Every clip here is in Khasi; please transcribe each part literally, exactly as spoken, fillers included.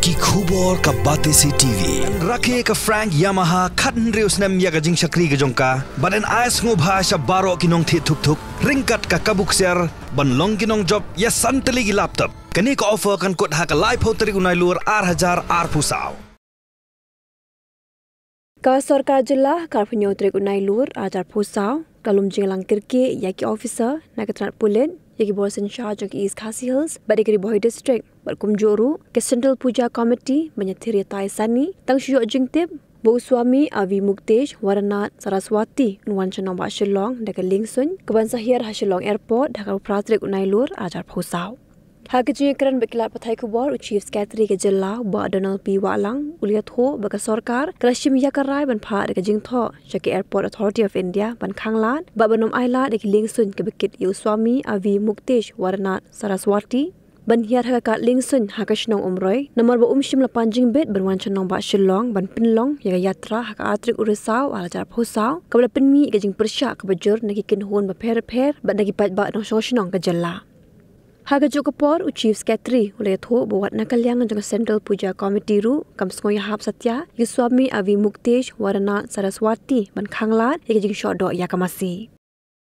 Ki khubor ka Batesi T V. Rakhe ka Frank Yamaha khathynriew snem ïa ka jingshakri ka jong ka, bad yn ai sngewbha sha baroh ki nongthied thuk thuk ryngkat ka kabu ksiar ban long ki nongjop ïa san tylli ki laptop. Kane ka offer kan kut ha ka laiphew tarik u Nailur ar hajar arphew saw. Ka sorkar jylla ka arphew hynñiew tarik u Nailur ar hajar arphew saw ka lum jingïalang kyrkieh ïa ki officer na ka tnat pulit, ïa ki bor synshar jong ka East Khasi Hills bad ïa ka Ri Bhoi District, bad kumjuh ruh ka Central Puja Committee ban ïathir ïatai sani, tang shu ïoh jingtip ba u Swami Avi Muktesh Waranath Saraswati un wan sha nongbah Shillong da ka liengsuiñ kaban sa hiar ha Shillong Airport ha ka arphew phra tarik u Nailur ar hajar arphew saw. Ha ka jingïakren bad ki lad pathai khubor, u Chief Secretary ka jylla, u Bah Donald P Wahlang, u la ïathuh ba ka sorkar ka la shim ïa ka rai ban phah da ka jingthoh sha ka Airport Authority of India ban khanglad bad ban ym ailad ïa ka liengsuiñ kaba kit ïa u Swami Avi Muktesh Waranath Saraswati ban hiar ha ka kad liengsuiñ ha ka shnong Umroi, namar ba um shym la pan jingbit ban wan sha nongbah Shillong ban pynlong ïa ka yatra ha ka ar tarik u Risaw ar hajar arphew saw, kaba la pynmih ïa ka jingpyrshah kaba jur na ki kynhun bapher bapher bad na ki paidbah nongshong shnong ka jylla. Ha kajuh ka por, u Chief Secretary u la ïathuh ba wat na ka liang jong ka Central Puja Committee ruh kam sngew ïahap satia ïa u Swami Avi Muktesh Waranath Saraswati ban khanglad ïa ka jingshoh doh ïa ka masi.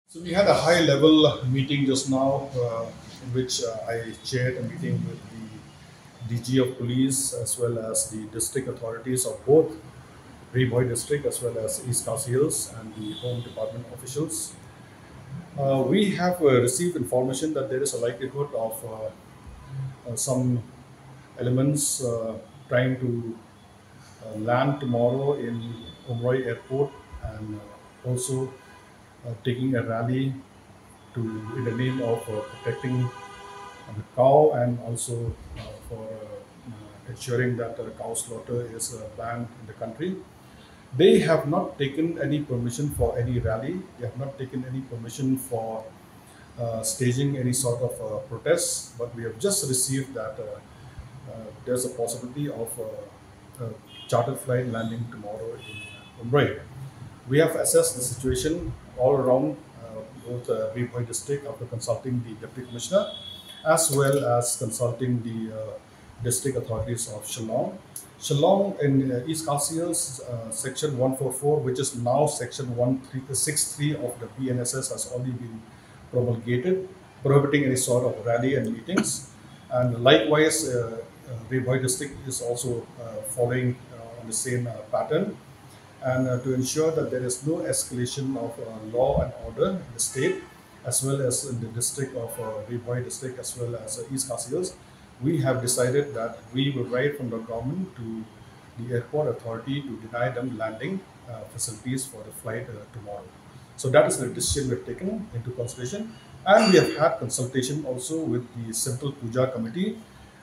So we had a high level meeting just now, uh, in which, uh, I chaired a meeting with the D G of Police as well as the district authorities of both Ri Bhoi district as well as East Khasi Hills and the Home Department officials. Uh, we have, uh, received information that there is a likelihood of, uh, uh, some elements, uh, trying to, uh, land tomorrow in Umroi Airport and, uh, also, uh, taking a rally to, in the name of, uh, protecting the cow and also, uh, for, uh, uh, ensuring that, uh, cow slaughter is, uh, banned in the country. They have not taken any permission for any rally. They have not taken any permission for, uh, staging any sort of, uh, protest. But we have just received that, uh, uh, there's a possibility of, uh, uh, chartered flight landing tomorrow in Umroi. We have assessed the situation all around, uh, both, uh, Ri Bhoi district after consulting the Deputy Commissioner as well as consulting the, uh, district authorities of Shillong. Shillong in, uh, East Khasi Hills, uh, section one four four, which is now section one three six three of the B N S S, has already been promulgated, prohibiting any sort of rally and meetings. And likewise, uh, uh, Ri Bhoi district is also, uh, following, uh, on the same, uh, pattern. And, uh, to ensure that there is no escalation of, uh, law and order in the state, as well as in the district of, uh, Ri Bhoi district, as well as, uh, East Khasi Hills, we have decided that we will write from the government to the airport authority to deny them landing, uh, facilities for the flight, uh, tomorrow. So that is the decision we have taken into consideration. And we have had consultation also with the Central Puja Committee.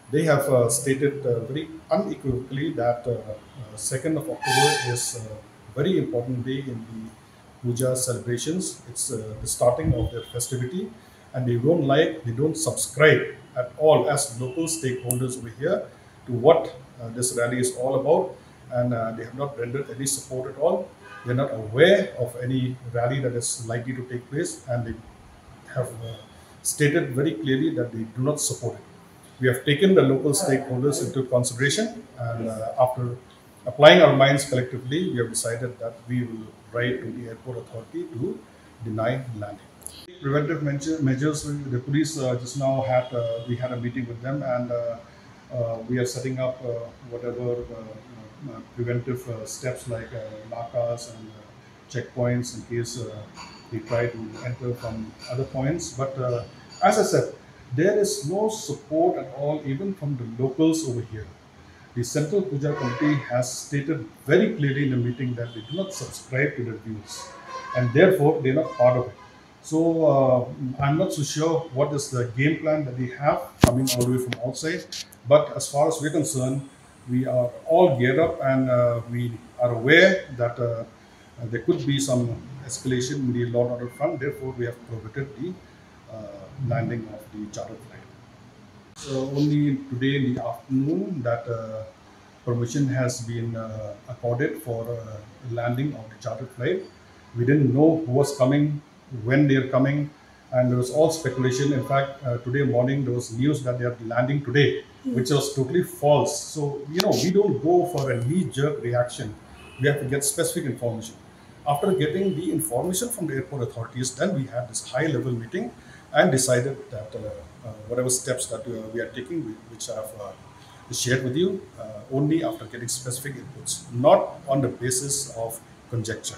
They have, uh, stated, uh, very unequivocally that, uh, uh, second of October is a very important day in the puja celebrations. It's, uh, the starting of their festivity, and they don't like, they don't subscribe at all as local stakeholders over here to what, uh, this rally is all about, and, uh, they have not rendered any support at all. They're not aware of any rally that is likely to take place, and they have, uh, stated very clearly that they do not support it. We have taken the local stakeholders into consideration, and, uh, after applying our minds collectively, we have decided that we will write to the airport authority to deny landing. Preventive measure-, measures, the police, uh, just now had, uh, we had a meeting with them, and, uh, uh, we are setting up, uh, whatever, uh, uh, preventive, uh, steps like, uh, nakas and, uh, checkpoints in case, uh, they try to enter from other points. But, uh, as I said, there is no support at all, even from the locals over here. The Central Puja Committee has stated very clearly in the meeting that they do not subscribe to their views, and therefore they are not part of it. So, uh, I'm not so sure what is the game plan that they have coming all the way from outside. But as far as we're concerned, we are all geared up, and, uh, we are aware that, uh, uh, there could be some escalation in the law and order front. Therefore, we have prohibited the, uh, landing of the chartered flight. So only today in the afternoon that, uh, permission has been, uh, accorded for, uh, landing of the chartered flight. We didn't know who was coming, when they are coming, and there was all speculation. In fact, uh, today morning there was news that they are landing today. which was totally false. So, you know, we don't go for a knee-jerk reaction. We have to get specific information. After getting the information from the airport authorities, then we had this high-level meeting and decided that uh, uh, whatever steps that uh, we are taking, we- which I have uh, shared with you, uh, only after getting specific inputs, not on the basis of conjecture.